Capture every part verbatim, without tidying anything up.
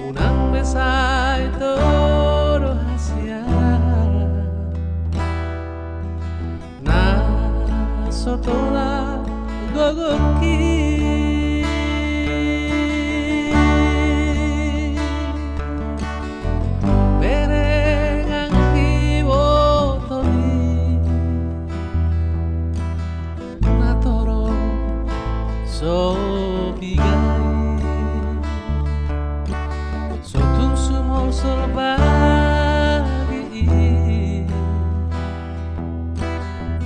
Unang be sai todo hasian na so tolap gogonki. Bereng anggi, ibotomi na torop so piga i, so tung sumolsol babi i,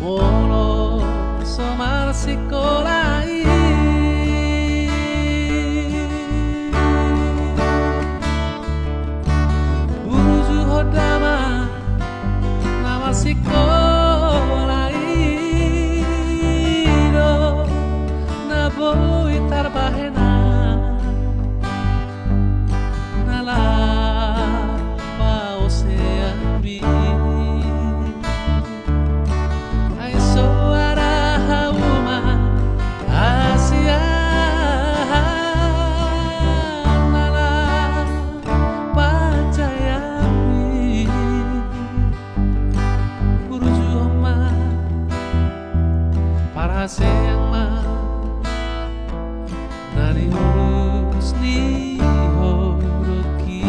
molo so marsikola i. Urujuhon damang na marsikola i do na boi tarbahen, na laho paosean i. Ai so ara hauma hasian na laho pajaean i. Urujuhon ma, parhaseang ma na niurus ni horongki.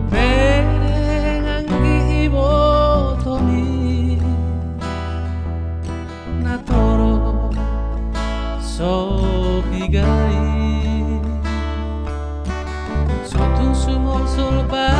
Bereng anggi, ibotomi na torop so piga i, so tung sumolsol babi